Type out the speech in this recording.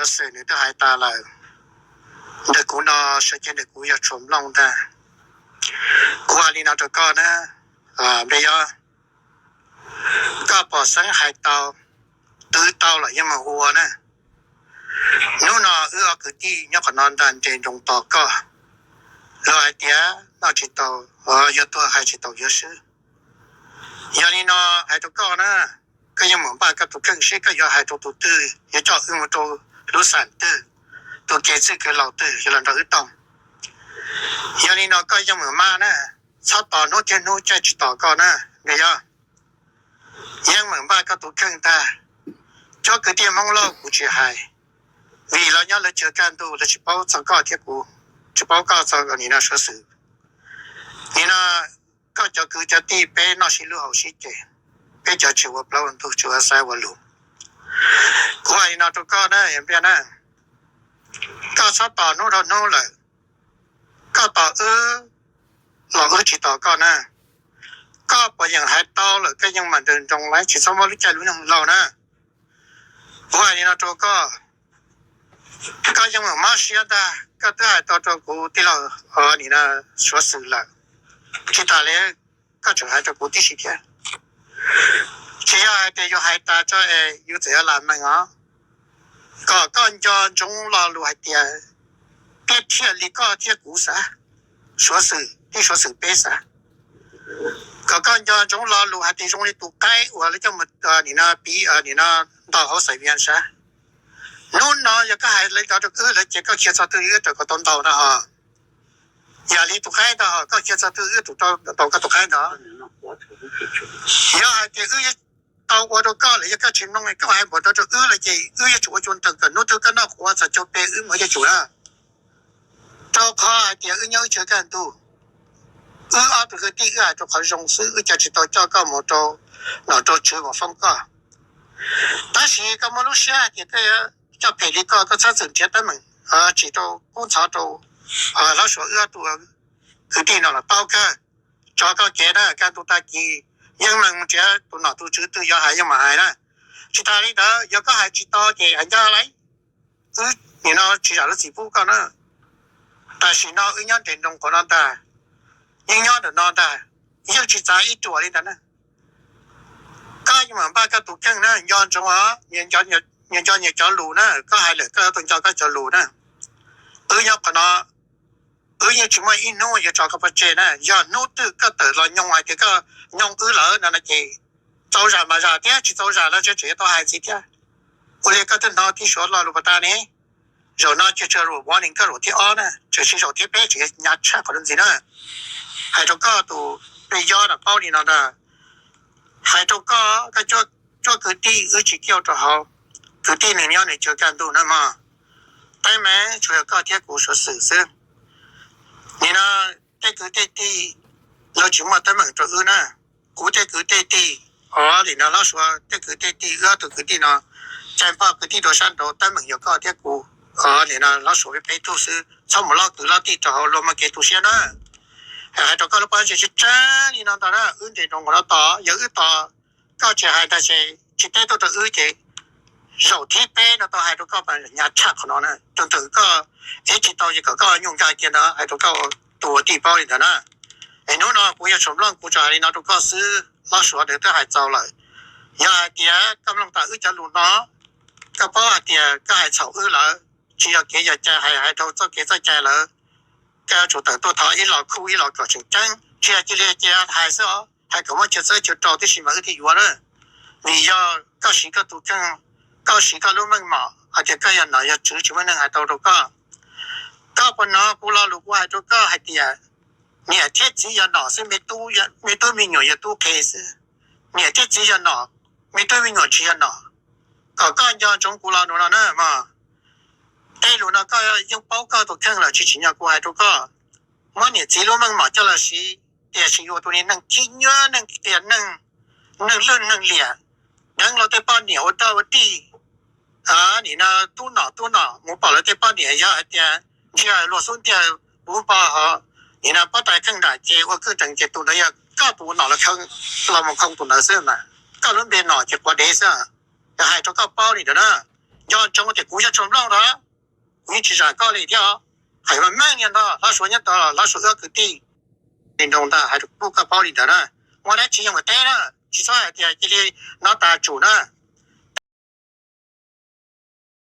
Xwm nws twb hais tas lawm, ntawm kuv no sawv cev ntawm kuv yog tshua nplooj ntag. Kuv hais li no rau koj na, Npliaj Yob, koj pom xeeb hais tau, twv tau lawm yeej meem ua na. Hnub no wb ob kwv tij nyob qhov no ntag nres nroos tos koj. Luag hais tias noj tsis tau, yog tuag hais tsis tau yuav swb. Yog li no hais rau koj na, koj yeej meem npaj koj tus kheej seb koj yuav hais rau tus twg, yuav coj wb mus rau lub xam twg, tus kev txwj kwv laus twg yuav los nrog wb toog. Yog li no koj yeej meem maj na, txhob tos hnub thiab hnub caij tsis tos koj na, Npliaj Yob. Yeej meem npaj koj tus kheej ntag. Cov kwv tij Hmoob Lauj kuv tsis hais, vim lawv nyob lawv chaw kaj ntug lawv tsis paub txog koj thiab kuv, tsis paub koj txog nim no Suav Xwm. Nim no koj cov kwv cov tij peb noj sib hlub haus sib ce, peb cov tsis ua plaub ua ntug tsis ua xaiv ua lus. Kuv hais li no rau koj na, Npliaj na, koj txhob tos hnub dhau hnub lawm, koj tos wb los wb tsis tos koj na. Koj puas yeem hais tau lawm koj yeej mam nres nroos lawm, tsis txhob muab lub caij lub nyoog laug na. Kuv hais li no rau koj, koj yeej meem mob siab ntag, koj twb hais tau rau kuv tij laug nim no Suav Xwm lawm, tsis tas li koj tseem hais rau kuv tib si thiab. Tsis yog hais tias yus hais tas tso es yus txawm yuav lam meej os, kom koj nco ntsoov lo lus hais tias piab thiaj li koj thiab kuv xav, Suav Xwm, tij Suav Xwm peb xav, kom koj nco ntsoov lo lus hais tias zoo li tus qaib uas lawv coj mus nim no piv nim no ntaus hauv Xais Vias sav. Hnub no yog koj hais li ntawd rau wb lawm ces koj khiav txog twg wb raws kom tau ntaus na ho. Yam li tus qaib ntawd ho, koj khiav txog twg wb tus rau ntaus koj tus qaib ntawd. Yog hais tias wb yuav tau ua rau koj lawm, yog koj tsis mloog koj hais npaum ntawd rau wb lawm ces wb yuav tsum ua cua nteeg kom hnub twg koj noj quav txog caug pe wb mam yuav tsum na. Rau qhov hais tias wb nyob wb chaw kaj ntug, wb ob tug kwv tij wb hais rau qhov zoo xwb, wb cia tsis tau coj koj mus rau nom rau tswv mus foob koj. Tab sis koj muaj lub siab hais tias koj coj phem li koj, koj txhob txwm nrhiav teeb meem tsis rau kub ntxhov rau hlob Suav wb ob tug kwv tij no los tau kawg. Tso koj kev na, kaj ntug tag kis yeej meem mus nrhiav tus nom tus tswv twg yuav hais yeej mam hais na. Tsis tas li ntawd yog koj hais tsis tau ces hais ncaj lauj, wb nim no tsis zam lub txim pub koj na. Tam sim no wb nyob nres nroos qhov no ntag, yeej nyob ntawm no ntag, yeej tsis txav ib ruam li ntawd na. Koj yeej meem npaj koj tus kheej na, nco ntsoov os, nco nyias cov lus na, koj hais lawm koj yuav tau nco koj cov lus na. Wb nyob qhov no, wb yeej tsis muaj ib hnub yuav tso koj pov tseg na. Yog hnub twg koj tawm los nyoog hais tias koj nyoog wb lawm no no ces txaus zam mas zam thiab, tsis txaus zam los tseem yuav tau hais ntxiv thiab. Ua li koj twb hnov tib suav lo lus pas tas ne, zaum no tsis tsawg zaum, ua neeg koj zaum thib ob na, tseem sib zaum thib peb tseem hnyav tshaj qhov ntxiv na. Hais rau koj tus peb yob no paub li no ntag. Hais rau koj, koj cuab kwv tij wb tsis kiaj rau hauv, kwv tij nws nyob nws chaw kaj ntug na mog. Teeb meem tsuas yog koj thiab kuv Suav Xwm xwb. Nim no tej kwv tej tij lawv tsis muaj teeb meem rau wb na. Kuv tej kwv tej tij, o, li no hlob Suav tej kwv tej tij, wb ob tug kwv tij no, cais npog kwv tij rau sab nraud, teeb meem yog koj thiab kuv, o, li no hlob Suav peb tug xwb, txhob mus lob kwv lob tij rau hauv luag muaj kev tu siab na. Hais rau koj lub pob ntseg tseeb tseeb li no ntag na, wb nres nroos nkaus no tos, yog wb tos koj tsis hais ntag ces tsis teb tuaj rau wb ces zaum thib peb no tau hais rau koj mas hnyav tshaj qhov no na. Tus ntawm koj ib tsis tau ces kom koj nyuj nkag kiag ntawd hais rau koj tus ua tij paub li ntawd na. Es hnub no kuv yog Suav Nplooj, kuv tsuas hais li no rau koj xwb, hlob Suav nws twb hais txaus lawm. Yog hais tias koj mloog tas wb cov lus no, koj paub hais tias koj hais txhaum wb lawm, tsis yog kev yog cai hais, hais rau txoj kev txoj cai lawm, koj yuav tsum tawm tuaj thov ib los khuj ib los kom tseem ceeb, tsis yog cia li cia hais xwb os, hais kom muaj chaw txawb chaw rau tib si mas wb thiaj yuav na. Vim yog koj siv koj tus kheej, koj siv koj lub meej mom hais tias koj yog nom yog tswv tsis muaj neeg hais tau rau koj. Koj puas hnov kuv lo lus kuv hais rau koj hais tias niam thiab txiv yog nom xwb, me tub me nyuam yog tub qhe xwb. Niam thiab txiv yog nom, me tub me nyuam tsis yog nom. Kom koj nco ntsoov kuv lo lus no na mog. Tej lus no koj yeej paub koj tus kheej lawm, tsis tsim nyog kuv hais rau koj. Muab niam txiv lub meej mom coj los siv, tiam sis yus tus niag neeg khib nyiab, neeg tias neeg, neeg lwj neeg liam, deev luag tej poj niam ua dog ua dig. Nim no tub nom tub nom mus pom lawv tej poj niam, yog hais tias ntsia luag xub ntiag puv npo ho, nim no pob tais kheej nram ces ua kwj rees ces tus ntawd yog koj tus nom los khoo, los mus khoo tus ntawd xwb mas koj lub npe nom ces quav dev xwb. Yog hais rau koj paub li ntawd na, Nco ntsoov tias kuv yog Tshua Nplooj ntag, kuv yeej tsis zam koj li thiab. Hais meej meej niag ntag, Hlob Suav nyob tod, Hlob Suav wb kwv tij. Li nroo ntag, hais rau kuv koj paub li ntawd na. Muaj dab tsi yeej mus teb na, tsis txhob hais tias cia li no tas tsum na.